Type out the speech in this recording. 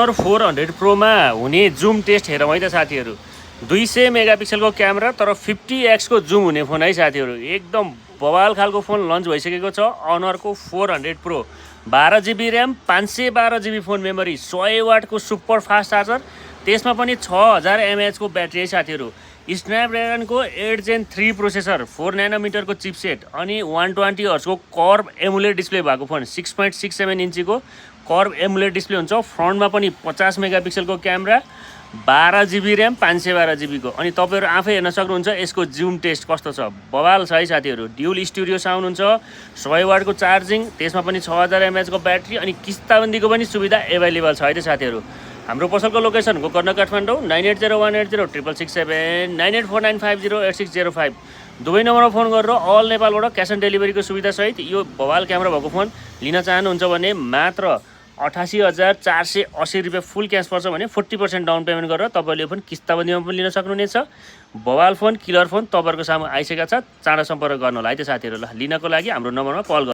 400 प्रोमा हुने zoom test हेरौँ है त साथीहरू। 200 मेगापिक्सलको क्यामेरा तर 50x को जुम हुने फोन है साथीहरू। एकदम बवाल खालको फोन लन्च भइसकेको छ अनरको 400 pro. 12GB RAM, 512GB phone memory, 100 वाटको सुपर फास्ट चार्जर, त्यसमा पनि 6000 mAh को ब्याट्री है साथीहरू। स्न्यापड्रागनको 8 Gen 3 प्रोसेसर, 4 नैनोमिटरको चिपसेट अनि 120 हर्जको कर्भ एमुलेट डिस्प्ले भएको फोन। 6.67 इन्चीको कर्भ एमुलेट डिस्प्ले हुन्छ। फ्रन्टमा पनि 50 मेगापिक्सलको क्यामेरा, 12GB ऱ्याम, 512GB को। अनि तपाईँहरू आफै हेर्न सक्नुहुन्छ यसको जुम टेस्ट कस्तो छ। बवाल छ है साथीहरू। ड्युल स्टुडियो साउन्ड हुन्छ, 100 वाटको चार्जिङ, त्यसमा पनि 6000 mAh को ब्याट्री अनि किस्ताबन्दीको पनि सुविधा एभाइलेबल छ है त साथीहरू। हाम्रो पसलको लोकेसन गोकर्ण काठमाडौँ 9801806667 9849508605 दुवै नम्बरमा फोन गरेर अल नेपालबाट क्यास अन डेलिभरीको सुविधा सहित यो बवाल क्यामेरा भएको फोन लिन चाहनुहुन्छ भने मात्र 88,480 रुपियाँ फुल क्यास पर्छ भने 40% डाउन पेमेन्ट गरेर तपाईँले यो फोन किस्ताबन्दीमा पनि लिन सक्नुहुनेछ। बवाल फोन, किलर फोन तपाईँहरूको सामु आइसकेको छ। चाँडो सम्पर्क गर्नु होला है त साथीहरू। ल लिनको लागि हाम्रो नम्बरमा कल